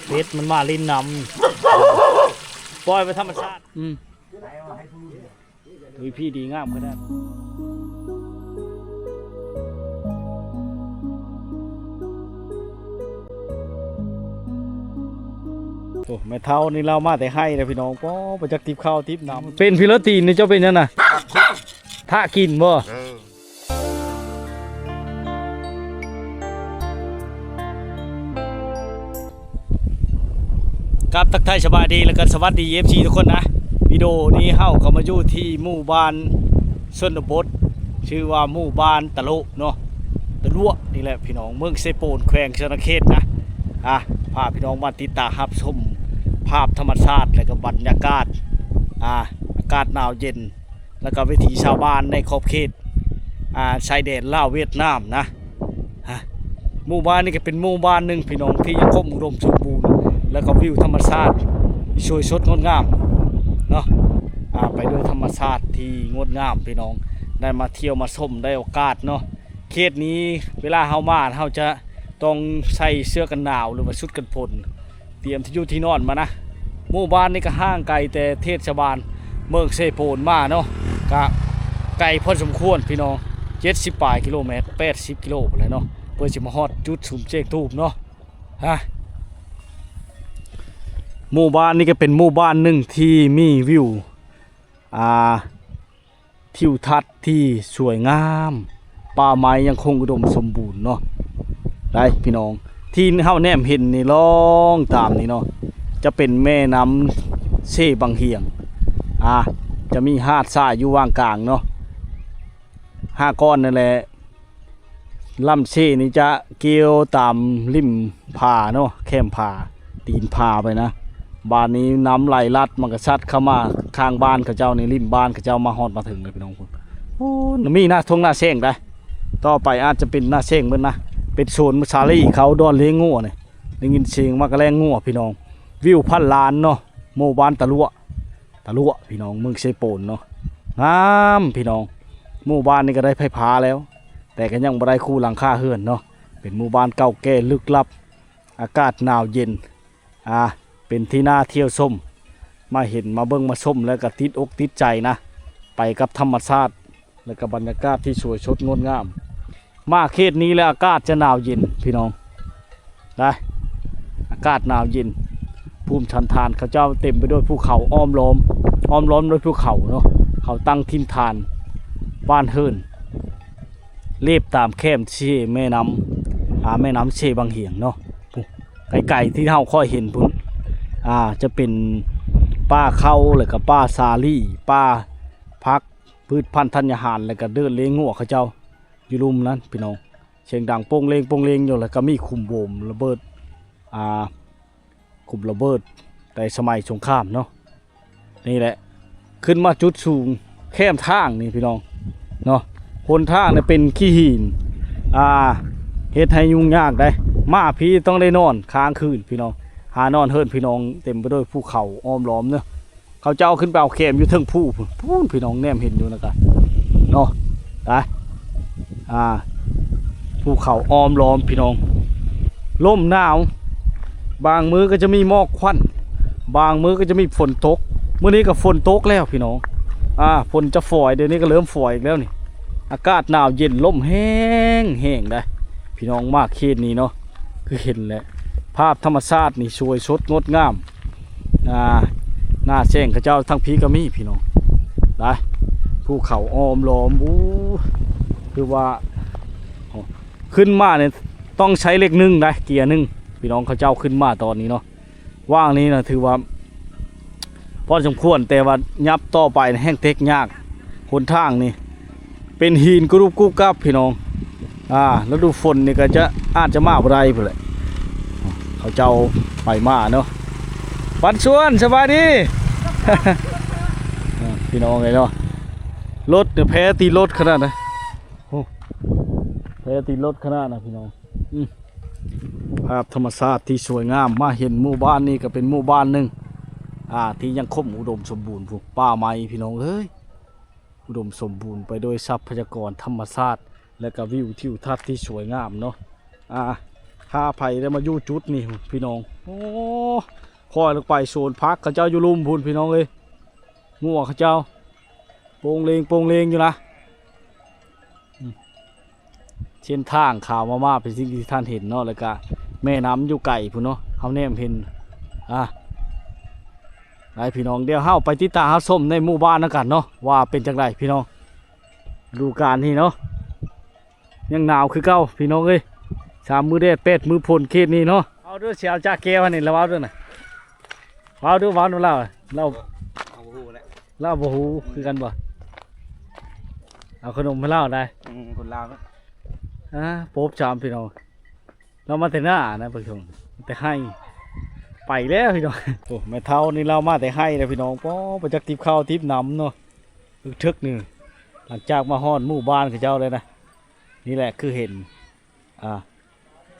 ເປັດມັນມາຫຼິ້ນນ້ຳ ປ່ອຍໄປທຳມະຊາດ. ອືມ ວິວທີ່ດີງາມຂະໜາດ. ໂອ້ ແມ່ເຖົ້ານີ້ລາວມາແຕ່ໄຮ່ເດ້ພີ່ນ້ອງ. ປໍ ບໍ່ຈັກຕິບເຂົ້າຕິບນ້ຳ. ເປັນພິລະຕີນນີ້ເຈົ້າເປັນຫຍັງນະ? ທາກິນບໍ່? ເອີ. ກາບທັກທາຍສະບາຍດີ ແລ້ວກໍສະຫວັດດີ ເອັຟຊີ ທຸກຄົນນະ. ວິດີໂອນີ້ເຮົາກໍມາຢູ່ທີ່ໝູ່ບ້ານຊົນນະບົດ ຊື່ວ່າໝູ່ບ້ານຕະໂລະເນາະ ຕະຫຼວະນີ້ແຫຼະພີ່ນ້ອງ ເມືອງເຊໂປນ ແຂວງສະຫວັນນະເຂດນະ. ອ່າ ພາພີ່ນ້ອງມາຕິດຕາມຮັບຊົມພາບທຳມະຊາດ ແລ້ວກໍບັນຍາກາດ ອ່າ ອາກາດໜາວເຢັນ ແລ້ວກໍວິຖີຊາວບ້ານໃນຂອບເຂດ ອ່າ ຊາຍແດນລາວຫວຽດນາມນະ. ຮະ ໝູ່ບ້ານນີ້ກໍເປັນໝູ່ບ້ານໜຶ່ງພີ່ນ້ອງ ທີ່ຍັງຄົງອຸດົມສົມບູນ ແລ້ວກໍວິວທຳມະຊາດທີ່ສວຍສົດງົດງາມເນາະ. ອ່າ ໄປດ້ວຍທຳມະຊາດທີ່ງົດງາມພີ່ນ້ອງ ໄດ້ມາທ່ຽວມາຊົມ ໄດ້ໂອກາດເນາະ. ເຂດນີ້ເວລາເຮົາມາ ເຮົາຈະຕ້ອງໃສ່ເສື້ອກັນໜາວ ຫຼືວ່າຊຸດກັນຝົນ ຕຽມທີ່ຢູ່ທີ່ນອນມານະ. ໝູ່ບ້ານນີ້ກໍຫ່າງໄກແຕ່ເທດສະບານເມືອງເຊໂປນມາເນາະ ກະໄກພໍສົມຄວນພີ່ນ້ອງ ເຈັດສິບປາຍກິໂລແມັດ ແປດສິບກິໂລພຸ້ນແຫຼະເນາະ ເພື່ອຊິມາຮອດຈຸດສຸມແຈ້ງທູບເນາະ. ຮະ ໝູ່ບ້ານນີ້ກໍເປັນໝູ່ບ້ານໜຶ່ງທີ່ມີວິວ ອ່າ ທິວທັດທີ່ສວຍງາມ ປ່າໄມ້ຍັງຄົງອຸດົມສົມບູນເນາະ ໄດ້ພີ່ນ້ອງ. ທີ່ເຮົາແນມເຫັນນີ້ ລ່ອງຕາມນີ້ເນາະ ຈະເປັນແມ່ນ້ຳເຊບັງຫຽງ ອ່າ ຈະມີຫາດຊາຍຢູ່ຫວ່າງກາງເນາະ ຫ້າກ້ອນນັ້ນແຫຼະ. ລຳເຊນີ້ຈະກ່ຽວຕາມລິມຜາເນາະ ແຄມຜາ ຕີນຜາໄປນະ. ບາດນີ້ນ້ຳໄຫຼລັດ ມັນກໍຊັດເຂົ້າມາຂ້າງບ້ານເຂົາເຈົ້ານີ້ ລິມບ້ານເຂົາເຈົ້າ ມາຮອດມາເຖິງເລີຍພີ່ນ້ອງ. ໂອ້ ມີນະ ທົ່ງນາແຊງໄດ໋ ຕໍ່ໄປອາດຈະເປັນນາແຊງເບິດນະ ເປັນສວນສາລີເຂົາ ດອນລ້ຽງງົວນີ້ ໄດ້ຍິນສຽງໝາກກະແລ້ງງົວພີ່ນ້ອງ. ວິວພັນລ້ານເນາະ ໝູ່ບ້ານຕະຫຼວະ ຕະຫຼວະພີ່ນ້ອງ ເມືອງເຊໂປນເນາະ ງາມພີ່ນ້ອງ. ໝູ່ບ້ານນີ້ກໍໄດ້ໄຟຟ້າແລ້ວ ແຕ່ກໍຍັງບໍ່ໄດ້ຄູ່ຫຼັງຄາເຮືອນເນາະ. ເປັນໝູ່ບ້ານເກົ່າແກ່ລຶກລັບ ອາກາດໜາວເຢັນ ອ່າ ເປັນທີ່ໜ້າທ່ຽວຊົມ ມາເຫັນມາເບິ່ງມາຊົມ ແລ້ວກໍຕິດອົກຕິດໃຈນະ ໄປກັບທຳມະຊາດ ແລ້ວກໍບັນຍາກາດທີ່ສວຍສົດງົດງາມ. ມາເຂດນີ້ແລ້ວອາກາດຈະໜາວເຢັນພີ່ນ້ອງ ໄດ້ ອາກາດໜາວເຢັນ. ພູມສັນຖານເຂົາເຈົ້າເຕັມໄປດ້ວຍພູເຂົາອ້ອມລ້ອມ ອ້ອມລ້ອມດ້ວຍພູເຂົາເນາະ. ເຂົາຕັ້ງຖິ່ນຖານບ້ານເຮືອນ ລຽບຕາມແຄມເຊແມ່ນ້ຳ ອ່າ ແມ່ນ້ຳເຊບັງຫຽງເນາະ. ໄກໆທີ່ເຮົາຄ່ອຍເຫັນພຸ້ນ ອ່າ ຈະເປັນປ່າເຂົ້າ ແລ້ວກໍປ່າສາລີ ປ່າຜັກ ພືດພັນທັນຍາຫານ ແລ້ວກໍເດີ່ນລ້ຽງງົວເຂົາເຈົ້າຢູ່ລຸ່ມນັ້ນພີ່ນ້ອງ. ສຽງດັງໂປ່ງເລງໂປ່ງເລງຢູ່ ແລ້ວກໍມີຂຸມໂບມລະເບີດ ອ່າ ຂຸມລະເບີດແຕ່ສະໄໝສົງຄາມເນາະ. ນີ້ແຫຼະ ຂຶ້ນມາຈຸດສູງແຄມທາງນີ້ພີ່ນ້ອງເນາະ. ຫົນທາງນີ້ເປັນຂີ້ຫີນ ອ່າ ເຮັດໃຫ້ຫຍຸ້ງຍາກໄດ໋. ມາພີ້ຕ້ອງໄດ້ນອນຄ້າງຄືນພີ່ນ້ອງ ຫານອນເຮືອນພີ່ນ້ອງ ເຕັມໄປດ້ວຍພູເຂົາອ້ອມລ້ອມເນາະ. ເຂົາເຈົ້າຂຶ້ນໄປເອົາແຄມຢູ່ເທິງພູພຸ້ນ ພຸ້ນພີ່ນ້ອງ ແນມເຫັນຢູ່ນະກະເນາະ ໄປ ອ່າ ພູເຂົາອ້ອມລ້ອມພີ່ນ້ອງ ລົມໜາວ ບາງມື້ກໍຈະມີໝອກຄວັນ ບາງມື້ກໍຈະມີຝົນຕົກ. ມື້ນີ້ກໍຝົນຕົກແລ້ວພີ່ນ້ອງ ອ່າ ຝົນຈະຝອຍ ດຽວນີ້ກໍເລີ່ມຝອຍອີກແລ້ວນີ້. ອາກາດໜາວເຢັນ ລົມແຮງແຮງໄດ໋ ພີ່ນ້ອງ. ມາເຂດນີ້ເນາະ ຄືເຫັນແຫຼະ ພາບທຳມະຊາດນີ້ສວຍສົດງົດງາມ. ອ່າ ໜ້າແຊງເຂົາເຈົ້າທາງພີ້ກໍມີພີ່ນ້ອງ ໄດ້ ພູເຂົາອ້ອມລ້ອມ. ໂອ້ ຄືວ່າ ໂອ້ ຂຶ້ນມານີ້ຕ້ອງໃຊ້ເລກໜຶ່ງໄດ໋ ເກຍໜຶ່ງ ພີ່ນ້ອງ. ເຂົາເຈົ້າຂຶ້ນມາຕອນນີ້ເນາະ ຫວ່າງນີ້ນະ ຖືວ່າພໍສົມຄວນ ແຕ່ວ່າຫຍັບຕໍ່ໄປແຮ່ງເຕັກຍາກ. ຫົນທາງນີ້ເປັນຫີນກຸບກຸບກັບພີ່ນ້ອງ. ອ່າ ລະດູຝົນນີ້ກໍຈະ ອາດຈະມາບໍ່ໄດ້ພຸ້ນແຫຼະ. ເຂົາເຈົ້າໄປມາເນາະ. ປັນຊວນ ສະບາຍດີ ພີ່ນ້ອງເອີຍເນາະ. ລົດນີ້ແພຕິລົດຂະໜາດນະ ໂອ້ ແພຕິລົດຂະໜາດນະພີ່ນ້ອງ. ອືມ ພາບທຳມະຊາດທີ່ສວຍງາມ. ມາເຫັນໝູ່ບ້ານນີ້ກໍເປັນໝູ່ບ້ານໜຶ່ງ ອ່າ ທີ່ຍັງຄົງອຸດົມສົມບູນ ພູ ປ່າໄມ້ພີ່ນ້ອງເອີຍ. ອຸດົມສົມບູນໄປດ້ວຍຊັບພະຍາກອນທຳມະຊາດ ແລະກະວິວທິວທັດທີ່ສວຍງາມເນາະ. ອ່າ ພາໃຜໄດ້ມາຢູ່ຈຸດນີ້ພຸ້ນພີ່ນ້ອງ. ໂອ້ ຄ່ອຍລົງໄປສວນຜັກເຂົາເຈົ້າຢູ່ລຸ່ມພຸ້ນພີ່ນ້ອງເອີຍ. ງົວເຂົາເຈົ້າໂປ່ງເລງໂປ່ງເລງຢູ່ນະ. ອືມ ເສັ້ນທາງຂາວມາໆ ເປັນສິ່ງທີ່ທ່ານເຫັນເນາະ ແລ້ວກະແມ່ນ້ຳຢູ່ໄກພຸ້ນເນາະ ເຮົາແນມເຫັນ. ອ່າ ໄດ້ພີ່ນ້ອງ ດຽວເຮົາໄປຕິດຕາມຮັບຊົມໃນໝູ່ບ້ານນຳກັນເນາະ ວ່າເປັນຈັ່ງໃດພີ່ນ້ອງ. ລະດູການນີ້ເນາະ ຍັງໜາວຄືເກົ່າພີ່ນ້ອງເອີຍ. ສາມມື້ແດດ ແປດມື້ຝົນເຂດນີ້ເນາະ. ເອົາເດີ ຊິເອົາຈາກແກ້ວຫັ້ນນີ້ລະເວົ້າເດີນະ. ເວົ້າດູ ເວົ້ານຳລາວ ລາວ ເຮົາບໍ່ຮູ້ແຫຼະ ລາວບໍ່ຮູ້ຄືກັນບໍ່? ເອົາຂະໜົມໃຫ້ລາວໄດ໋. ອືມ ຄົນລາວນະ. ອ່າ ໂປບຈາມພີ່ນ້ອງ ລາວມາແຕ່ໜ້ານະ ເບິ່ງຊົງ ແຕ່ໄຮ່ ໄປແລ້ວພີ່ນ້ອງ. ໂອ້ ແມ່ເຖົ້ານີ້ລາວມາແຕ່ໄຮ່ແລ້ວພີ່ນ້ອງ. ປໍ ບໍ່ຈັກຕິບເຂົ້າຕິບນ້ຳເນາະ ເຖິກໆ ນີ້. ຫຼັງຈາກມາຮອດໝູ່ບ້ານເຂົາເຈົ້າແລ້ວນະ ນີ້ແຫຼະຄືເຫັນ ອ່າ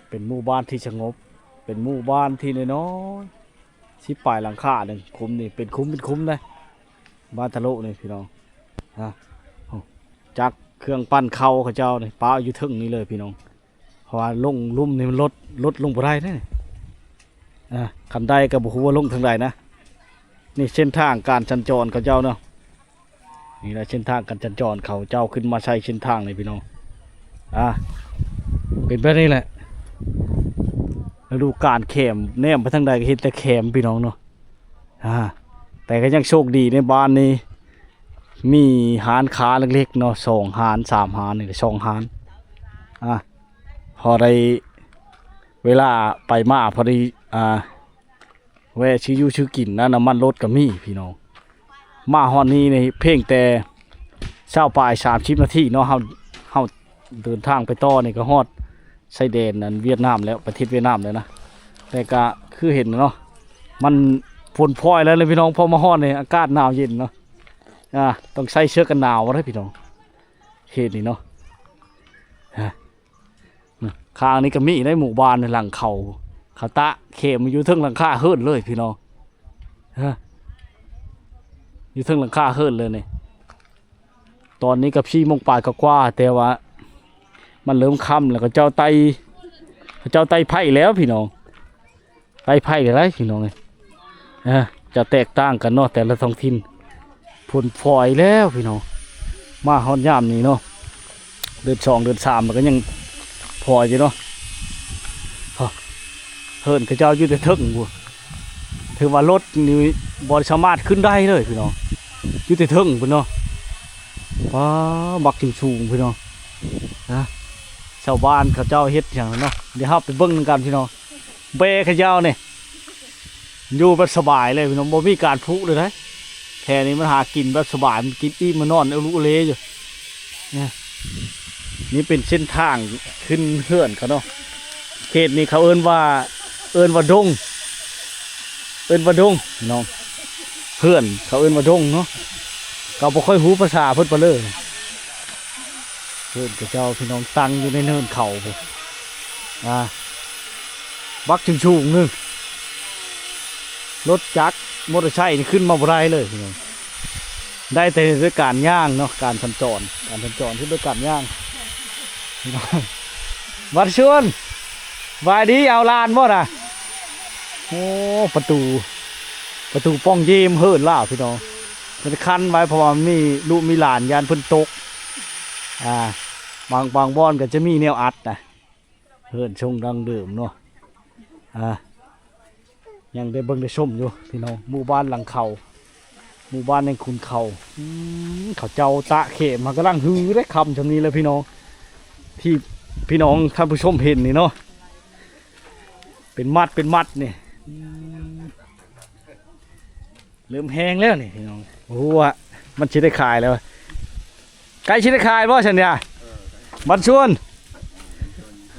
ເປັນໝູ່ບ້ານທີ່ສະຫງົບ ເປັນໝູ່ບ້ານທີ່ນ້ອຍໆ ສິບປາຍຫຼັງຄາໜຶ່ງ. ຄຸ້ມນີ້ເປັນຄຸ້ມເປັນຄຸ້ມເດ້ ບ້ານທະໂລະນີ້ພີ່ນ້ອງ. ອ່າ ໂອ້ ຈັກເຄື່ອງປັ່ນເຂົ້າເຂົາເຈົ້ານີ້ປະຢູ່ເທິງນີ້ເລີຍພີ່ນ້ອງ. ເພາະວ່າລົງລຸ່ມນີ້ມັນລົດ ລົດລົງບໍ່ໄດ້ເດ້. ອ່າ ຄັນໄດ້ກໍບໍ່ຮູ້ວ່າລົງທາງໃດນະ. ນີ້ເສັ້ນທາງການສັນຈອນເຂົາເຈົ້າເນາະ. ນີ້ແຫຼະເສັ້ນທາງການສັນຈອນ ເຂົາເຈົ້າຂຶ້ນມາໃຊ້ເສັ້ນທາງນີ້ພີ່ນ້ອງ. ອ່າ ເປັນແບບນີ້ແຫຼະ ລະດູການແຄມ ແນມໄປທາງໃດກໍເຫັນແຕ່ແຄມພີ່ນ້ອງເນາະ. ອ່າ ແຕ່ກໍຍັງໂຊກດີໃນບ້ານນີ້ ມີຮ້ານຄ້າເລັກໆ ເນາະ ສອງຮ້ານສາມຮ້ານນີ້ ສອງຮ້ານ. ອ່າ ພໍໄດ້ເວລາໄປມາ ພໍດີ ອ່າ ແວະຊື້ຢູ່ຊື້ກິນນະ ນ້ຳມັນລົດກໍມີພີ່ນ້ອງ. ມາຮອດນີ້ນີ້ພຽງແຕ່ຊາວປາຍ ສາມສິບນາທີເນາະ ເຮົາ ເຮົາເດີນທາງໄປຕໍ່ນີ້ກໍຮອດຊາຍແດນອັນຫວຽດນາມແລ້ວ ປະເທດຫວຽດນາມແລ້ວນະ. ແຕ່ກໍຄືເຫັນເນາະ ມັນຝົນພອຍແລ້ວນະພີ່ນ້ອງ. ພໍມາຮອດນີ້ອາກາດໜາວເຢັນເນາະ. ອ່າ ຕ້ອງໃສ່ເສື້ອກັນໜາວເດ້ພີ່ນ້ອງ ເຂດນີ້ເນາະ. ຮະ ຂ້າງນີ້ກໍມີໃນໝູ່ບ້ານ ຫຼັງເຂົາ ເຂົາຕະເຂັມຢູ່ເທິງຫຼັງຄາເຮືອນເລີຍພີ່ນ້ອງ. ຮະ ຢູ່ເທິງຫຼັງຄາເຮືອນເລີຍນີ້. ຕອນນີ້ກໍສີ່ໂມງປາຍກວ່າໆ ແຕ່ວ່າມັນເລີ່ມຄ່ຳແລ້ວ ເຂົາເຈົ້າໄຕ່ ເຂົາເຈົ້າໄຕ່ໄຜ່ແລ້ວພີ່ນ້ອງ. ໄຕ່ໄຜ່ໄດ້ພີ່ນ້ອງເອີຍ. ອ່າ ຈະແຕກຕ່າງກັນເນາະ ແຕ່ລະທ້ອງຖິ່ນ. ຝົນພອຍແລ້ວພີ່ນ້ອງ ມາຮອດຍາມນີ້ເນາະ ເດືອນສອງເດືອນສາມມັນກໍຍັງພອຍຢູ່ເນາະ. ຮະ ເຮືອນເຂົາເຈົ້າຢູ່ແຕ່ເທິງພຸ້ນ ຖືວ່າລົດນີ້ບໍ່ສາມາດຂຶ້ນໄດ້ເລີຍພີ່ນ້ອງ ຢູ່ແຕ່ເທິງພຸ້ນເນາະ. ວ້າ ບັກສູງໆ ພີ່ນ້ອງ. ນະ ຊາວບ້ານເຂົາເຈົ້າເຮັດຫຍັງເນາະ ດຽວເຮົາໄປເບິ່ງນຳກັນພີ່ນ້ອງ. ແບເຂົາເຈົ້ານີ້ຢູ່ແບບສະບາຍເລີຍພີ່ນ້ອງ ບໍ່ມີການຜຸເລີຍເດ້. ແຖວນີ້ມັນຫາກິນແບບສະບາຍ ມັນກິນອີ່ມ ມັນນອນອຸລຸອຸເລຢູ່. ນີ້ ນີ້ເປັນເສັ້ນທາງຂຶ້ນເຮືອນເຂົາເນາະ. ເຂດນີ້ເຂົາເອີ້ນວ່າ ເອີ້ນວ່າດົງ ເອີ້ນວ່າດົງພີ່ນ້ອງ. ເຮືອນເຂົາເອີ້ນວ່າດົງເນາະ ກໍບໍ່ຄ່ອຍຮູ້ພາສາເພິ່ນປານໃດ. ເຮືອນຂະເຈົ້າພີ່ນ້ອງຕັ້ງຢູ່ໃນເນີນເຂົາພຸ້ນ ອ່າ ບັກສູງໆ ໜຶ່ງ ລົດຈັກ ມໍເຕີໄຊນີ້ຂຶ້ນມາບໍ່ໄດ້ເລີຍພີ່ນ້ອງ. ໄດ້ແຕ່ດ້ວຍການຍ່າງເນາະ ການສັນຈອນ ການສັນຈອນຄືດ້ວຍການຍ່າງ. ວັນຊວນ ສະບາຍດີ ເອົາຫຼານບໍ່ນະ? ໂອ້ ປະຕູ ປະຕູປ່ອງເຢມເຮີນລາວພີ່ນ້ອງ ເພິ່ນຄັນໄວ້ ເພາະວ່າມີລູກມີຫຼານ ຢ້ານເພິ່ນຕົກ. ອ່າ ບາງ ບາງບ່ອນກໍຈະມີແນວອັດນະ ເຮືອນຊົງດັ້ງເດີມເນາະ. ອ່າ ຍັງໄດ້ເບິ່ງໄດ້ຊົມຢູ່ພີ່ນ້ອງ ໝູ່ບ້ານຫຼັງເຂົາ ໝູ່ບ້ານແຫ່ງຂຸນເຂົາ. ອືມ ເຂົາເຈົ້າຕະເຂມ ມັນກຳລັງຮືເດ້ ຄ່ຳຊ່ຳນີ້ແຫຼະພີ່ນ້ອງ ທີ່ພີ່ນ້ອງທ່ານຜູ້ຊົມເຫັນນີ້ເນາະ ເປັນມັດເປັນມັດນີ້. ອືມ ເລີ່ມແຫ້ງແລ້ວນີ້ພີ່ນ້ອງ. ບໍ່ຮູ້ວ່າມັນຊິໄດ້ຂາຍແລ້ວ ໃກ້ຊິໄດ້ຂາຍບໍ່ຊັ້ນດຽ ບັນຊວນ?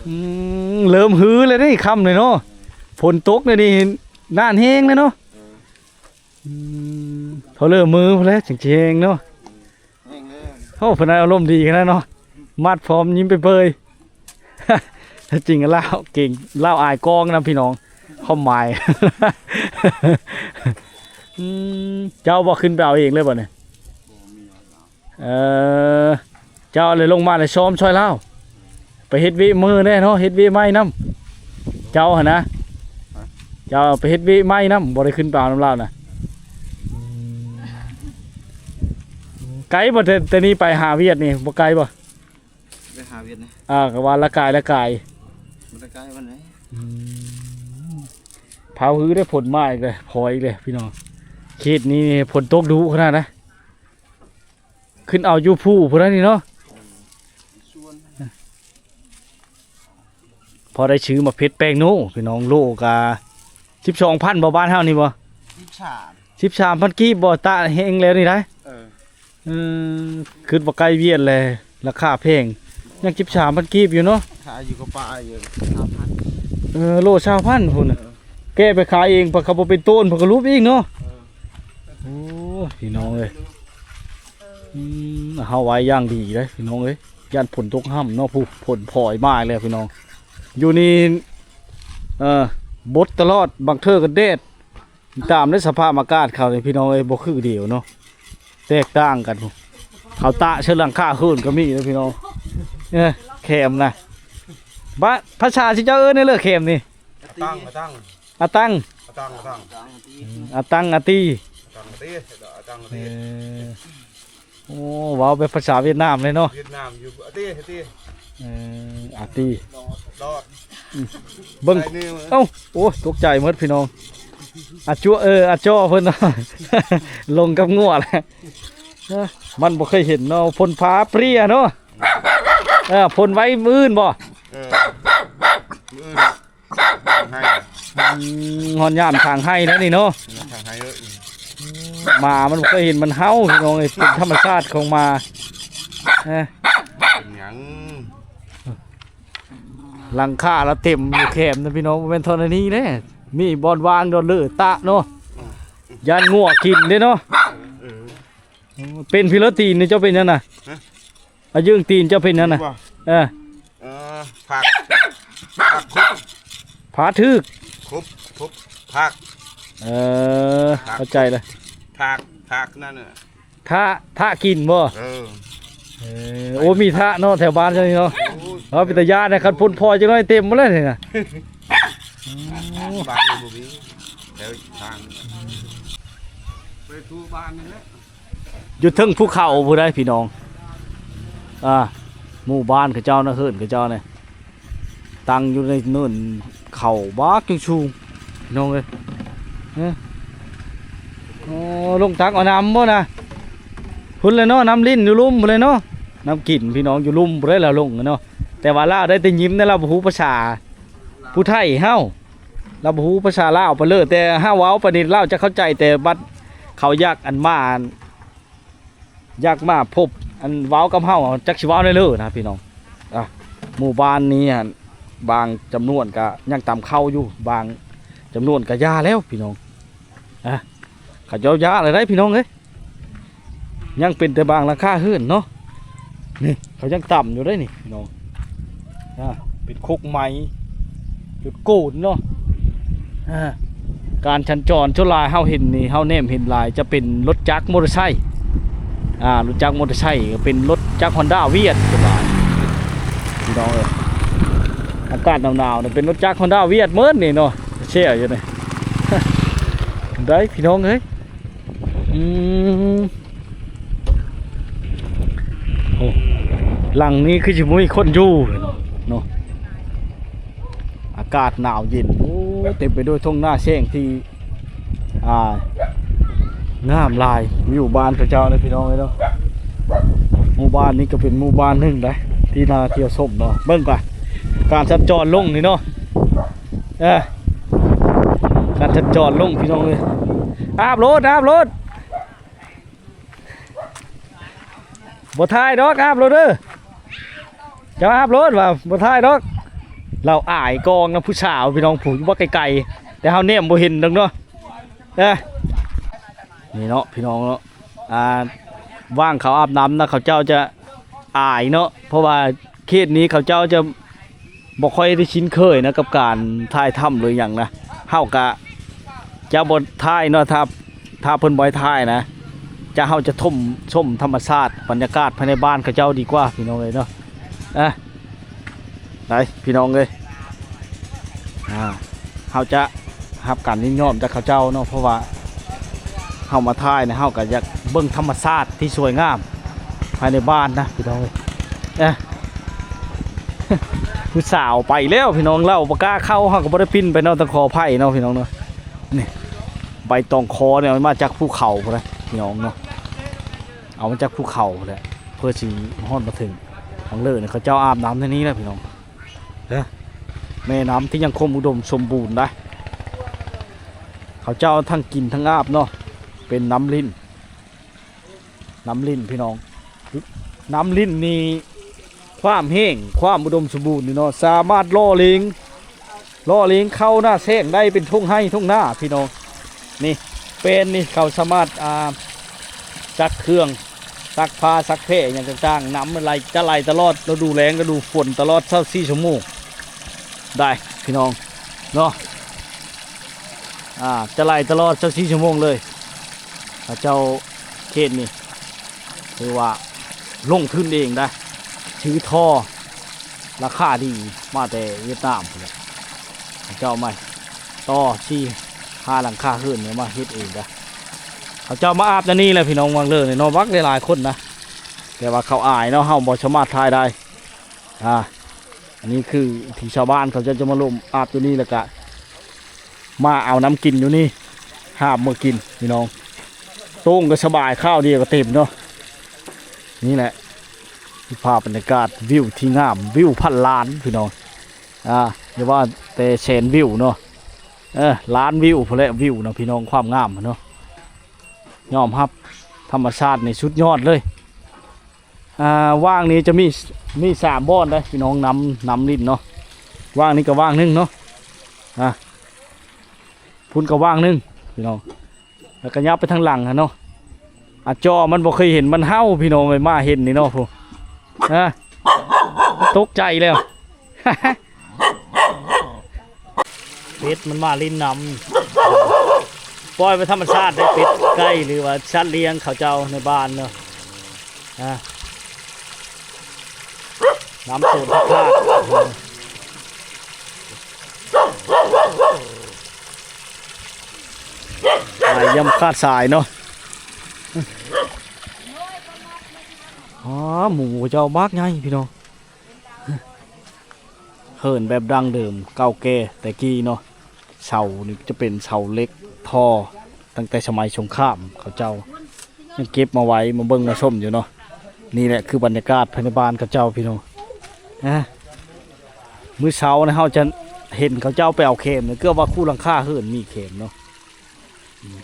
ອືມ ເລີ່ມຮືແລ້ວນີ້ ຄ່ຳເລີຍເນາະ ຝົນຕົກແລ້ວນີ້ ໜ້າແຫ້ງແລ້ວເນາະ. ອືມ ພໍເລີ່ມມືພຸ້ນແຫຼະ ຈັ່ງຊິແຫ້ງເນາະ. ໂອ້ ເພິ່ນອາລົມດີຂະໜາດເນາະ ມັດພ້ອມຍິ້ມເປີຍໆ. ແທ້ຈິງລາວເກັ່ງ ລາວອາຍກ້ອງນຳພີ່ນ້ອງ ຄວາມໝາຍ. ອືມ ເຈົ້າບໍ່ຂຶ້ນໄປເອົາເອງເລີຍບໍ່ນີ້? ເອີ ເຈົ້າເລີຍລົງມາແລ້ວຊ້ອມຊ່ອຍລາວ ໄປເຮັດວຽກມື້ແດ່ເນາະ ເຮັດວຽກໃໝ່ນຳ. ເຈົ້າຫັ້ນນະ ຮະ? ເຈົ້າໄປເຮັດວຽກໃໝ່ນຳ ບໍ່ໄດ້ຂຶ້ນໄປເອົານຳລາວນະ? ອືມ ໄກບໍ່ ແຕ່ ແຕ່ນີ້ໄປຫາຫວຽດນີ້ ບໍ່ໄກບໍ່? ໄປຫາຫວຽດນີ້ ອ່າ ກໍວ່າລະກາຍ ລະກາຍ ບໍ່ໄດ້ໄກປານໃດ. ອືມ ພາວຮືໄດ້ຝົນມາອີກແລ້ວ ພໍອີກແລ້ວພີ່ນ້ອງ. ເຂດນີ້ຝົນຕົກດຸຂະໜາດນະ ຂຶ້ນເອົາຢູ່ພູພຸ້ນນະນີ້ເນາະ. ເອີ ສ່ວນ ພໍໄດ້ຊື້ໝາກເຜັດແປ້ງໂນພີ່ນ້ອງ ໂລກະສິບສອງພັນບໍ່ ບ້ານເຮົານີ້ບໍ່? ສິບສາມ ສິບສາມພັນກີບບໍ່? ຕະແຮງແລ້ວນີ້ໄດ໋. ເອີ ເອີ ຄິດວ່າໃກ້ຫວຽດແລ້ວ ລາຄາແພງ ຍັງສິບສາມພັນກີບຢູ່ເນາະ. ຂາຍຢູ່ກໍປາຍຢູ່ຊາວພັນ ເອີ ໂລຊາວພັນພຸ້ນນະ. ເອີ ແກະໄປຂາຍເອງ ເຂົາບໍ່ເປັນໂຕນ ເພິ່ນກໍຫຼຸບອີກເນາະ. ເອີ ໂອ້ ພີ່ນ້ອງເອີຍ ອືມ ເຮົາໄວ້ຢ່າງດີເດ້ພີ່ນ້ອງເອີຍ ຢ້ານຝົນຕົກຫ້ຳເນາະ. ຜູ້ ຝົນພອຍມາອີກແລ້ວພີ່ນ້ອງ. ຢູ່ນີ້ ເອີ ບົດຕະຫຼອດ ບາງເທື່ອກໍແດດ ຕາມໃນສະພາບອາກາດເຂົານີ້ພີ່ນ້ອງເອີຍ ບໍ່ຄືດຽວເນາະ ແຕກຕ່າງກັນ. ເຂົາຕາກໃສ່ຫຼັງຄາເຮືອນກໍມີເດ້ພີ່ນ້ອງ. ເອີ ແຄມນະ ພາສາຊິເຈົ້າເອີ້ນແນວເລີ ແຄມນີ້? ອາຕັງ ອາຕັງ ອາຕັງ ອາຕັງ ອາຕັງ ອາຕິ ອາຕັງ ອາຕິ ອາຕັງ ອາຕິ ເອີ ໂອ້ ເວົ້າແບບພາສາຫວຽດນາມເລີຍເນາະ ຫວຽດນາມຢູ່ ອາຕິ ອາຕິ ເອີ ອາຕິ ດອດ ອືມ ເບິ່ງ ໃສ່ມື ເອົ້າ ໂອ້ ຕົກໃຈໝົດພີ່ນ້ອງ. ອາຈົວ ເອີ ອາຈໍ່ເພິ່ນເນາະ ລົງກັບງົວແຫຼະ. ເອີ ມັນບໍ່ເຄີຍເຫັນເນາະ ຝົນຟ້າເປຍເນາະ. ເອີ ຝົນໄວ້ມື້ອື່ນບໍ່? ເອີ ມື້ອື່ນ ທາງໄຮ່ ອືມ ຮອດຍາມທາງໄຮ່ແລ້ວນີ້ເນາະ ທາງໄຮ່ເອີຍ. ໝາມັນບໍ່ເຄີຍເຫັນມັນເຫົ່າພີ່ນ້ອງເອີຍ ເປັນທຳມະຊາດຂອງໝາ. ເອີ ເປັນຫຍັງ ຫຼັງຄາລະເຕັມຢູ່ແຄມນະພີ່ນ້ອງ ບໍ່ແມ່ນທໍ່ນະນີເດ້ ມີບ່ອນວາງດອນເລີຕະເນາະ ຢ້ານງົວກິນເດ້ເນາະ. ເອີ ເປັນພິລະຕີນນີ້ເຈົ້າເປັນຫຍັງນະ? ຮະ? ອາຢືງຕີນເຈົ້າເປັນຫຍັງນະ? ນີ້ບໍ່? ເອີ ເອີ ຜັກ ຜັກຄຸບ ຜາຖືກ ຄຸບ ຄຸບ ຜັກ ເອີ ຜັກ ເຂົ້າໃຈແລ້ວ ຜັກ ຜັກນັ້ນນະ ທະ ທະກິນບໍ່? ເອີ ເອີ ໂອ້ ມີທະເນາະ ແຖວບ້ານເຈົ້ານີ້ເນາະ. ໂອ້ຍ ເອົາ ເປັນຕາຢ້ານນະ ຄັນຝົນພໍຈັກໜ້ອຍເຕັມໝົດແລ້ວນີ້ນະ. ບ້ານນີ້ບໍ່ມີ ແຖວທາງ ໄປທົ່ວບ້ານນີ້ແຫຼະ. ຢູ່ເທິງພູເຂົາພຸ້ນໃດ໋ພີ່ນ້ອງ ອ່າ ໝູ່ບ້ານເຂົາເຈົ້ານະ ເຮືອນເຂົາເຈົ້ານີ້ ຕັ້ງຢູ່ໃນເນີນເຂົາບັກສູງໆ ພີ່ນ້ອງເອີຍ. ເອີ ໂອ້ ລົງຕັກເອົານ້ຳບໍ່ນະ? ພຸ້ນແຫຼະເນາະ ນ້ຳຫຼິ້ນຢູ່ລຸ່ມພຸ້ນແຫຼະເນາະ ນ້ຳກິນພີ່ນ້ອງ ຢູ່ລຸ່ມພຸ້ນແຫຼະ ລາວລົງເນາະ. ແຕ່ວ່າລາວໄດ້ແຕ່ຍິ້ມນະ ລາວບໍ່ຮູ້ພາສາຜູ້ໄທເຮົາ ລາວບໍ່ຮູ້ພາສາລາວປານເລີ ແຕ່ເຮົາເວົ້າປານນີ້ລາວຈະເຂົ້າໃຈ ແຕ່ບັດເຂົາຢາກອັນມາ ຢາກມາພົບ ອັນເວົ້າກັບເຮົາ ຈັກຊິເວົ້າແນວເລີນະພີ່ນ້ອງ. ອ່າ ໝູ່ບ້ານນີ້ຫັ້ນ ບາງຈຳນວນກະຍັງຕຳເຂົ້າຢູ່ ບາງຈຳນວນກະຢ່າແລ້ວພີ່ນ້ອງ. ອ່າ ເຂົາເຈົ້າຢ້ານແລ້ວໃດ໋ພີ່ນ້ອງເອີຍ ຍັງເປັນແຕ່ບາງຫຼັງຄາເຮືອນເນາະ. ນີ້ເຂົາຍັງຕຳຢູ່ເດ້ນີ້ພີ່ນ້ອງ ອ່າ ເປັນຄົກໄມ້ ເປັນໂກນເນາະ. ອ່າ ການສັນຈອນສ່ວນຫຼາຍເຮົາເຫັນນີ້ ເຮົາແນມເຫັນຫຼາຍຈະເປັນລົດຈັກມໍເຕີໄຊ ອ່າ ລົດຈັກມໍເຕີໄຊ ກໍເປັນລົດຈັກຮອນດ້າຫວຽດສ່ວນຫຼາຍ ພີ່ນ້ອງເອີຍ. ອາກາດໜາວໆນີ້ເປັນລົດຈັກຮອນດ້າຫວຽດໝົດນີ້ເນາະ ແຊ່ຢູ່ນີ້ ໄດ໋ພີ່ນ້ອງເອີຍ. ອືມ ໂອ້ ຫຼັງນີ້ຄືຊິບໍ່ມີຄົນຢູ່ເນາະ ອາກາດໜາວເຢັນ ໂອ້ ເຕັມໄປດ້ວຍທົ່ງນາແຊງທີ່ ອ່າ ງາມຫຼາຍ ວິວບ້ານເຂົາເຈົ້າເນາະ ພີ່ນ້ອງເອີຍເນາະ. ໝູ່ບ້ານນີ້ກໍເປັນໝູ່ບ້ານໜຶ່ງໃດ໋ ທີ່ໜ້າທ່ຽວຊົມເນາະ. ເບິ່ງກ່ອນ ການສັນຈອນລົງນີ້ເນາະ ເອີ ການສັນຈອນລົງ ພີ່ນ້ອງເອີຍ. ອາບໂລດ ອາບໂລດ ບໍ່ຖ່າຍດອກ ອາບໂລດເດີ ເຈົ້າອາບໂລດວ່າບໍ່ຖ່າຍດອກ. ລາວອາຍກ້ອງນຳຜູ້ສາວ ພີ່ນ້ອງ ຜູ້ຢູ່ບັກໄກໆ ແຕ່ເຮົາແນມບໍ່ເຫັນດອກເນາະ. ເອີ ນີ້ເນາະ ພີ່ນ້ອງເນາະ ອ່າ ວ່າງເຂົາອາບນ້ຳນະ ເຂົາເຈົ້າຈະອາຍເນາະ ເພາະວ່າເຂດນີ້ເຂົາເຈົ້າຈະ ບໍ່ຄ່ອຍໄດ້ຊິນເຄີຍນະ ກັບການຖ່າຍທຳ ຫຼື ຫຍັງນະ. ເຮົາກະຈະບໍ່ຖ່າຍເນາະ ຖ້າ ຖ້າເພິ່ນບໍ່ໃຫ້ຖ່າຍນະ ຈະ ເຮົາຈະຊົມ ຊົມທຳມະຊາດ ບັນຍາກາດພາຍໃນບ້ານເຂົາເຈົ້າດີກວ່າ ພີ່ນ້ອງເອີຍເນາະ. ອ່ະ ໄປ ພີ່ນ້ອງເອີຍ ອ່າ ເຮົາຈະຮັບການຍິນຍອມຈາກເຂົາເຈົ້າເນາະ ເພາະວ່າເຮົາມາຖ່າຍນະ ເຮົາກໍຢາກເບິ່ງທຳມະຊາດທີ່ສວຍງາມພາຍໃນບ້ານນະ ພີ່ນ້ອງເອີຍ. ເອີ ຜູ້ສາວໄປແລ້ວພີ່ນ້ອງ ເຮົາບໍ່ກ້າເຂົ້າ ເຮົາກໍບໍ່ໄດ້ປິ່ນໄປເນາະ ຕ້ອງຂໍອະໄພເນາະພີ່ນ້ອງເນາະ. ນີ້ ໃບຕອງຄໍນີ້ເອົາມາຈາກພູເຂົາພຸ້ນນະພີ່ນ້ອງເນາະ ເອົາມາຈາກພູເຂົາພຸ້ນແຫຼະ ເພື່ອຊິຮອດມາເຖິງ. ຫວ່າງເລີນີ້ເຂົາເຈົ້າອາບນ້ຳໃນນີ້ແຫຼະພີ່ນ້ອງ. ເອີ ແມ່ນ້ຳທີ່ຍັງຄົງອຸດົມສົມບູນໄດ໋ ເຂົາເຈົ້າທັງກິນທັງອາບເນາະ ເປັນນ້ຳລິນ ນ້ຳລິນພີ່ນ້ອງ. ນ້ຳລິນນີ້ຄວາມແຫ້ງ ຄວາມອຸດົມສົມບູນນີ້ເນາະ ສາມາດຫຼໍ່ເລງ ຫຼໍ່ເລງເຂົ້ານາແຊງໄດ້ເປັນທົ່ງໄຮ່ທົ່ງນາພີ່ນ້ອງ. ນີ້ ເປັນນີ້ ເຂົາສາມາດ ອ່າ ຊັກເຄື່ອງ ຊັກຜ້າຊັກແພຫຍັງຕ່າງໆ ນ້ຳມັນໄຫຼ ຈະໄຫຼຕະຫຼອດ ລະດູແລ້ງ ລະດູຝົນ ຕະຫຼອດຊາວສີ່ຊົ່ວໂມງໄດ້ພີ່ນ້ອງເນາະ. ອ່າ ຈະໄຫຼຕະຫຼອດຊາວສີ່ຊົ່ວໂມງເລີຍ. ເຂົາເຈົ້າເຂດນີ້ຖືວ່າລົງທຶນເອງໄດ໋ ຊື້ທໍ່ລາຄາດີມາແຕ່ຫວຽດນາມພຸ້ນແຫຼະ. ເຂົາເຈົ້າມາຕໍ່ສີ່ຫ້າຫຼັງຄາເຮືອນນີ້ມາເຮັດເອງໄດ໋. ເຂົາເຈົ້າມາອາບໃນນີ້ແຫຼະພີ່ນ້ອງ ຫວ່າງເລີນີ້ເນາະ ບັກຫຼາຍໆຄົນນະ ແຕ່ວ່າເຂົາອາຍເນາະ ເຮົາບໍ່ສາມາດຖ່າຍໄດ້. ອ່າ ອັນນີ້ຄືທີ່ຊາວບ້ານເຂົາເຈົ້າຈະມາລົມອາບຢູ່ນີ້ ແລ້ວກະມາເອົານ້ຳກິນຢູ່ນີ້ ຫາບມາກິນພີ່ນ້ອງ. ໂຕ່ງກໍສະບາຍ ຄາວດຽວກໍເຕັມເນາະ. ນີ້ແຫຼະ ຄືພາບບັນຍາກາດ ວິວທີ່ງາມ ວິວພັນລ້ານພີ່ນ້ອງ. ອ່າ ຢ່າວ່າແຕ່ແສນວິວເນາະ ເອີ ລ້ານວິວພຸ້ນແຫຼະ ວິວນະພີ່ນ້ອງ ຄວາມງາມເນາະ. ຍອມຮັບທຳມະຊາດນີ້ສຸດຍອດເລີຍ. ອ່າ ຫວ່າງນີ້ຈະມີ ມີສາມບ່ອນເດ້ພີ່ນ້ອງ ນ້ຳ ນ້ຳລິນເນາະ. ຫວ່າງນີ້ກໍຫວ່າງໜຶ່ງເນາະ ອ່າ ພຸ້ນກໍຫວ່າງໜຶ່ງພີ່ນ້ອງ. ແລ້ວກໍຫຍັບໄປທາງຫຼັງຫັ້ນເນາະ. ອາ ຈໍມັນບໍ່ເຄີຍເຫັນ ມັນເຫົ່າພີ່ນ້ອງເອີຍ ມາເຫັນນີ້ເນາະ ຜູ້ ຮະ ຕົກໃຈແລ້ວ. ເປັດມັນມາຫຼິ້ນນ້ຳ ປ່ອຍໄປທຳມະຊາດໄດ້ ເປັດໄກ່ ຫຼືວ່າສັດລ້ຽງເຂົາເຈົ້າໃນບ້ານເນາະ. ອ່າ ນ້ຳໂຕນທາດ ໄຫຼຢ່າງຂາດສາຍເນາະ. ອໍ ໝູເຈົ້າບັກໃຫຍ່ພີ່ນ້ອງ. ເຮືອນແບບດັ້ງເດີມເກົ່າແກ່ແຕ່ກີ້ເນາະ ເສົານີ້ຈະເປັນເສົາເຫຼັກທໍ່ຕັ້ງແຕ່ສະໄໝສົງຄາມ ເຂົາເຈົ້າຍັງເກັບມາໄວ້ ມາເບິ່ງມາຊົມຢູ່ເນາະ. ນີ້ແຫຼະຄືບັນຍາກາດພາຍໃນບ້ານເຂົາເຈົ້າພີ່ນ້ອງ. ອາ ມື້ເຊົ້ານີ້ເຮົາຈະເຫັນເຂົາເຈົ້າໄປເອົາແຄມ ເກືອບວ່າຄູ່ຫຼັງຄາເຮືອນມີແຄມເນາະ. ອືມ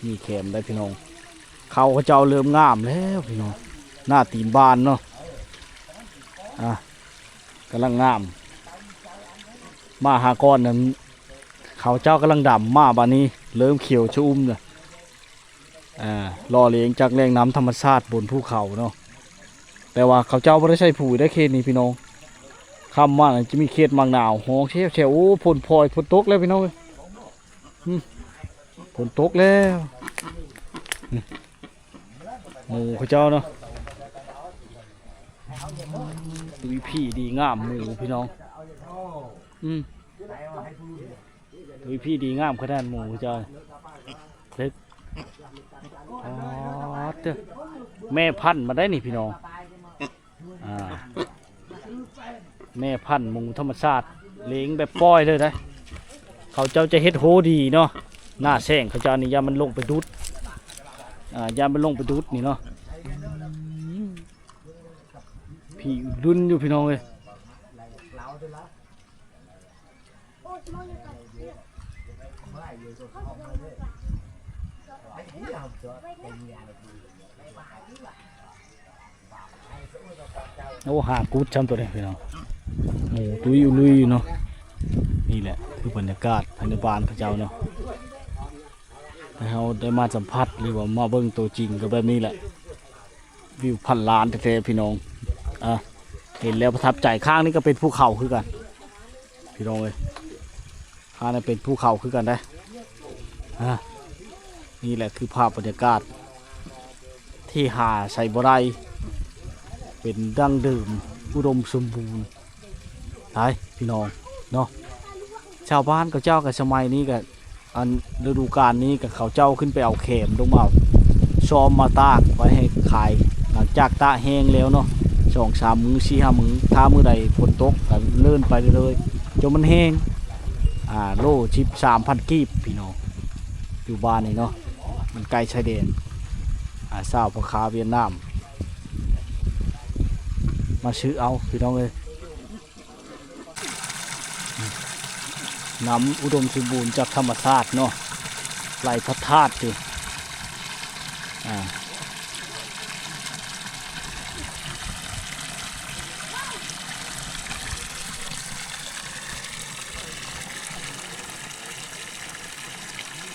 ມີແຄມໄດ໋ພີ່ນ້ອງ. ເຂົ້າເຂົາເຈົ້າເລີ່ມງາມແລ້ວພີ່ນ້ອງ ໜ້າຕີນບານເນາະ. ອ່າ ກຳລັງງາມ ມາຫາກ່ອນນັ້ນ ເຂົາເຈົ້າກຳລັງດຳ ມາບາດນີ້ເລີ່ມຂຽວຊະອຸ່ມແລ້ວ. ອ່າ ຫຼໍ່ເລງຈາກແຫຼ່ງນ້ຳທຳມະຊາດບົນພູເຂົາເນາະ. ແຕ່ວ່າເຂົາເຈົ້າບໍ່ໄດ້ໃສ່ປຸ໋ຍໄດ໋ເຂດນີ້ພີ່ນ້ອງ. ຄ່ຳມາຈະມີເຂດໝາກໜາວ ຮ້ອງແຊວໆ. ໂອ້ ຝົນພອຍ ຝົນຕົກແລ້ວພີ່ນ້ອງເອີຍ. ອືມ ຝົນຕົກແລ້ວ. ອືມ ໝູເຂົາເຈົ້າເນາະ. ຕຸ້ຍຜີດີງາມໝູພີ່ນ້ອງ. ອືມ ຕຸ້ຍຜີດີງາມຂະໜາດໝູເຈົ້າ. ເລິກ ອໍ ເຕີ ແມ່ພັນມາໄດ້ນີ້ພີ່ນ້ອງ. ອ່າ ແມ່ພັນໝູທຳມະຊາດ ເລງແບບປ່ອຍເລີຍໄດ໋. ເຂົາເຈົ້າຈະເຮັດໂຮດີເນາະ. ໜ້າແຊງເຂົາເຈົ້ານີ້ ຢ້ານມັນລົງໄປດູດ ອ່າ ຢ້ານມັນລົງໄປດູດນີ້ເນາະ. ຜີດຸນຢູ່ພີ່ນ້ອງເອີຍ. ໂອ້ ຫາກຸດຊ້ຳໂຕນີ້ພີ່ນ້ອງ. ໝູຕຸ້ຍອຸລຸຍຢູ່ເນາະ. ນີ້ແຫຼະຄືບັນຍາກາດພາຍໃນບ້ານເຂົາເຈົ້າເນາະ. ໃຫ້ເຮົາໄດ້ມາສຳຜັດ ຫຼືວ່າມາເບິ່ງໂຕຈິງກໍແບບນີ້ແຫຼະ. ວິວພັນລ້ານແທ້ໆ ພີ່ນ້ອງ. ອ່າ ເຫັນແລ້ວປະທັບໃຈ. ຂ້າງນີ້ກໍເປັນພູເຂົາຄືກັນ ພີ່ນ້ອງເອີຍ. ຂ້າງນີ້ເປັນພູເຂົາຄືກັນເດ້. ອ່າ ນີ້ແຫຼະຄືພາບບັນຍາກາດທີ່ຫາໃສບໍ່ໄດ້ ເປັນດັ້ງເດີມ ອຸດົມສົມບູນ. ໄປ ພີ່ນ້ອງເນາະ. ຊາວບ້ານເຂົາເຈົ້າກໍສະໄໝນີ້ກໍ ອັນ ລະດູການນີ້ກໍເຂົາເຈົ້າຂຶ້ນໄປເອົາແຄມລົງມາຊ້ອມມາຕາກໄວ້ໃຫ້ຂາຍ ຫຼັງຈາກຕາກແຫ້ງແລ້ວເນາະ ສອງສາມມື້ ສີ່ຫ້າມື້ ຖ້າມື້ໃດຝົນຕົກກໍເລີ້ນໄປເລື້ອຍໆ ຈົນມັນແຫ້ງ ອ່າ ໂລສິບສາມພັນກີບພີ່ນ້ອງ ຢູ່ບ້ານນີ້ເນາະ ມັນໃກ້ຊາຍແດນ ອ່າ ຊາວພໍ່ຄ້າຫວຽດນາມ ມາຊື້ເອົາພີ່ນ້ອງເອີຍ. ນ້ຳອຸດົມສົມບູນຈາກທຳມະຊາດເນາະ ໄຫຼທາດໆຢູ່ ອ່າ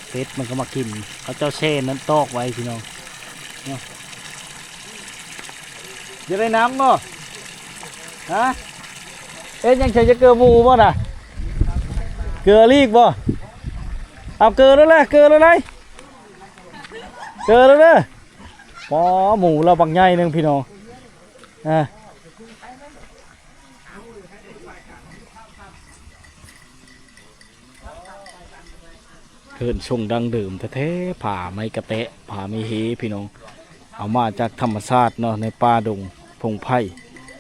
ເປັດມັນກໍມາກິນ ເຂົາເຈົ້າແຊ່ນ້ຳຕອກໄວ້ພີ່ນ້ອງເນາະ. ຢາກໄດ້ນ້ຳບໍ່? ຮະ? ເຮັດຫຍັງ ໃສ່ຈະເກີໝູບໍ່ນະ? ເກີອີກບໍ່? ເອົາເກີແລ້ວແຫຼະ ເກີແລ້ວໄດ໋ ເກີແລ້ວເດີ. ປໍ ໝູລາວບັກໃຫຍ່ໜຶ່ງພີ່ນ້ອງ ອ່າ. ເຮືອນຊົງດັ້ງເດີມແທ້ໆ ຜາໄມ້ກະແຕະ ຜາໄມ້ເຮພີ່ນ້ອງ ເອົາມາຈາກທຳມະຊາດເນາະ ໃນປ່າດົງພົງໄຜ່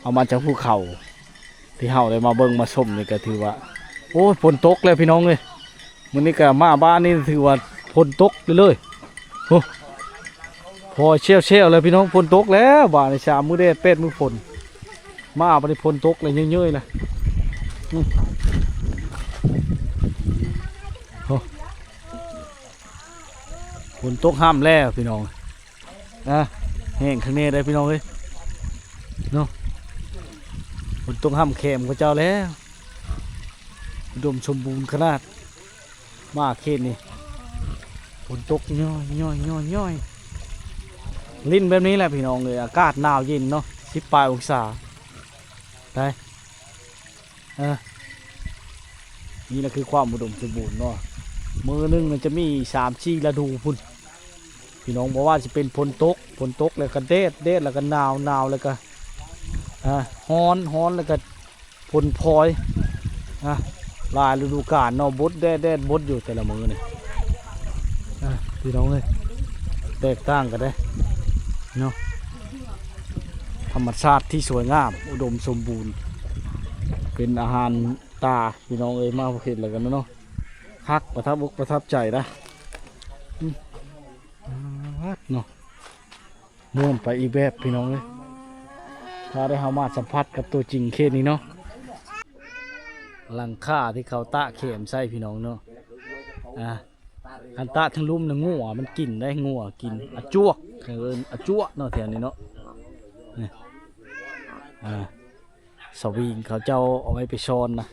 ເອົາມາຈາກພູເຂົາ ທີ່ເຮົາໄດ້ມາເບິ່ງມາຊົມນີ້ກໍຖືວ່າ ໂອ້ຍ ຝົນຕົກແລ້ວພີ່ນ້ອງເອີຍ ມື້ນີ້ກໍມາບ້ານນີ້ຖືວ່າຝົນຕົກເລີຍ ໂອ້ ພໍແຊວໆ ແລ້ວພີ່ນ້ອງ ຝົນຕົກແລ້ວ ບາດນີ້ສາມມື້ແດດ ແປດມື້ຝົນ ມາບາດນີ້ຝົນຕົກແລ້ວ ເຍີ້ຍໆ ແລ້ວ ອືມ ໂອ້ ຝົນຕົກຫ້ຳແລ້ວພີ່ນ້ອງ ອ່າ ແຫ້ງຂ້າງແນ່ໄດ໋ພີ່ນ້ອງເອີຍ ເນາະ ຝົນຕົກຫ້ຳແຄມເຂົາເຈົ້າແລ້ວ ອຸດົມສົມບູນຂະໜາດ. ມາເຂດນີ້ ຝົນຕົກຍ້ອຍໆໆໆ ຫຼິ້ນແບບນີ້ແຫຼະພີ່ນ້ອງເອີຍ ອາກາດໜາວເຢັນເນາະ ສິບປາຍອົງສາ ໄດ້ ເອີ ນີ້ລະຄືຄວາມອຸດົມສົມບູນເນາະ ມື້ໜຶ່ງມັນຈະມີສາມສີ່ລະດູພຸ້ນ ພີ່ນ້ອງ ບໍ່ວ່າຊິເປັນຝົນຕົກ ຝົນຕົກແລ້ວກໍແດດ ແດດແລ້ວກໍໜາວ ໜາວແລ້ວກໍ ອ່າ ຮ້ອນ ຮ້ອນແລ້ວກໍ ຝົນພອຍ ອ່າ ຫຼາຍລະດູການເນາະ ບົດແດດ ແດດບົດຢູ່ແຕ່ລະມື້ນີ້ ອ່າ ພີ່ນ້ອງເອີຍ ແຕກຕ່າງກັນເດ້ເນາະ ທຳມະຊາດທີ່ສວຍງາມ ອຸດົມສົມບູນ ເປັນອາຫານຕາ ພີ່ນ້ອງເອີຍ ມາເຫັນແລ້ວກັນເນາະ ຄັກ ປະທັບອົກປະທັບໃຈນະ ອືມ ເນາະ. ມ່ວນໄປອີກແບບພີ່ນ້ອງເອີຍ ຖ້າໄດ້ເຮົາມາສຳຜັດກັບຕົວຈິງເຂດນີ້ເນາະ ຫຼັງຄາທີ່ເຂົາຕາກແຄມໃສ່ພີ່ນ້ອງເນາະ ອ່າ ຄັນຕາກທາງລຸ່ມນະ ງົວມັນກິນໄດ໋ ງົວກິນອາຈວກ ເອີ້ນອາຈວກເນາະ ແຖວນີ້ເນາະ ນີ້ ອ່າ ສະວິງເຂົາເຈົ້າເອົາໄວ້ໄປຊ້ອນນະ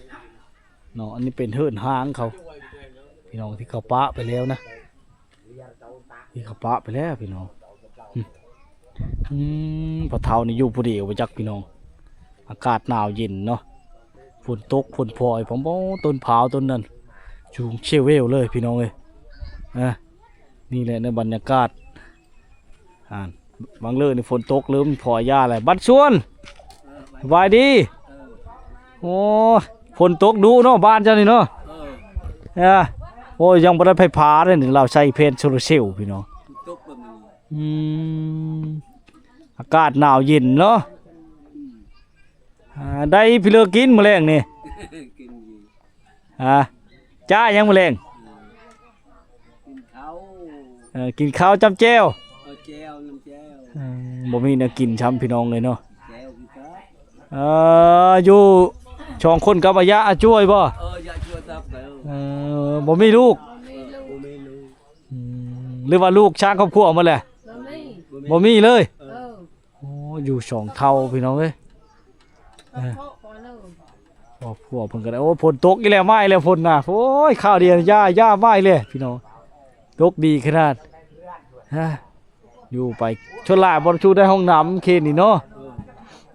ເນາະ ອັນນີ້ເປັນເຮືອນຮ່າງເຂົາ ພີ່ນ້ອງ ທີ່ເຂົາປະໄປແລ້ວນະ ທີ່ເຂົາປະໄປແລ້ວພີ່ນ້ອງ ອືມ ອືມ ພໍ່ເຖົ້ານີ້ຢູ່ຜູ້ດຽວບໍ່ຈັກພີ່ນ້ອງ ອາກາດໜາວເຢັນເນາະ ຝົນຕົກຝົນພອຍ ໂອ້ ຕົ້ນພ້າວຕົ້ນນັ້ນ ສູງເຊວເວວເລີຍພີ່ນ້ອງເອີຍ ອ່າ ນີ້ແຫຼະໃນບັນຍາກາດ ອ່າ ບາງເລີນີ້ຝົນຕົກເລີ່ມພອຍຢາແລ້ວ ບັດຊວນ ສະບາຍດີ ໂອ້ ຝົນຕົກດຸເນາະ ບ້ານເຈົ້ານີ້ເນາະ ເອີ ໂອ້ຍ ຍັງບໍ່ໄດ້ໄຟຟ້າເດ້ນີ້ ລາວໃຊ້ແຜ່ນໂຊລາເຊວພີ່ນ້ອງ ຕົກແບບນີ້ ອືມ ອາກາດໜາວເຢັນເນາະ ອ່າ ໄດ້ພີ່ເລີກິນມື້ແລງນີ້ ກິນຢູ່ ອ່າ ຈ້າຫຍັງມື້ແລງ ກິນເຂົ້າ ເອີ ກິນເຂົ້າຈ້ຳແຈ່ວ ເອີ ແຈ່ວ ນ້ຳແຈ່ວ ອືມ ບໍ່ມີແນວກິນຊ້ຳພີ່ນ້ອງເອີຍເນາະ ແຈ່ວຄືກັນ ເອີ ຢູ່ສອງຄົນກັບອາຍະ ອາຈວຍບໍ່ ເອີ ອາຈວຍກັບ ເອີ ບໍ່ມີລູກ ເອີ ບໍ່ມີລູກ ອືມ ຫຼືວ່າລູກສ້າງຄອບຄົວໝົດແລ້ວ ບໍ່ມີ ບໍ່ມີເລີຍ ເອີ ໂອ້ ຢູ່ສອງເຖົ້າພີ່ນ້ອງເອີຍ ເອີ ຄອບຄົວເພິ່ນກໍໄດ້ ໂອ້ ຝົນຕົກອີກແລ້ວ ມາອີກແລ້ວຝົນນະ ໂອ້ຍ ຄາວດຽວ ຢ່າ ຢ່າ ມາອີກແລ້ວພີ່ນ້ອງ ຕົກດີຂະໜາດ ຮະ ຢູ່ໄປ ສ່ວນຫຼາຍບໍ່ໄດ້ ໄດ້ຫ້ອງນ້ຳເຂດນີ້ເນາະ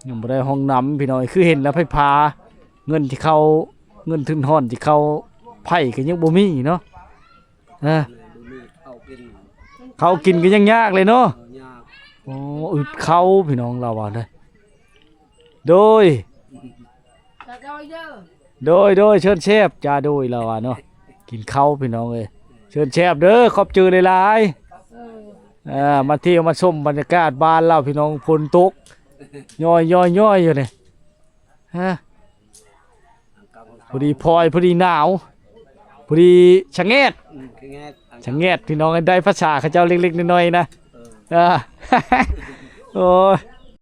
ຍັງບໍ່ໄດ້ຫ້ອງນ້ຳພີ່ນ້ອງ ຄືເຫັນແລ້ວໄຟຟ້າ ເງິນທີ່ເຂົ້າ ເງິນທຶນຮອນທີ່ເຂົ້າ ໄຟກໍຍັງບໍ່ມີເນາະ ເອີ ເຂົ້າກິນກໍຍັງຍາກເລີຍເນາະ ເອີ ຍາກ ໂອ້ ອຶດເຂົ້າພີ່ນ້ອງລາວວ່າເດ້ ໂດຍ ຕາເຈົ້າເດີ ໂດຍ ໂດຍ ເຊີນແຊບ ຈ້າ ໂດຍ ລາວວ່າເນາະ ກິນເຂົ້າພີ່ນ້ອງເອີຍ ເຊີນແຊບເດີ ຂອບໃຈຫຼາຍໆ ເອີ ເອີ ມາທ່ຽວມາຊົມບັນຍາກາດບ້ານລາວພີ່ນ້ອງ ຝົນຕົກ ຍ້ອຍໆໆຢູ່ນີ້ ຮະ ພໍດີພອຍ ພໍດີໜາວ ພໍດີສະແງດ ອືມ ສະແງດ ສະແງດ ພີ່ນ້ອງ ໄດ້ພາສາເຂົາເຈົ້າເລັກໆນ້ອຍໆນະ ເອີ ເອີ ໂອ້ຍ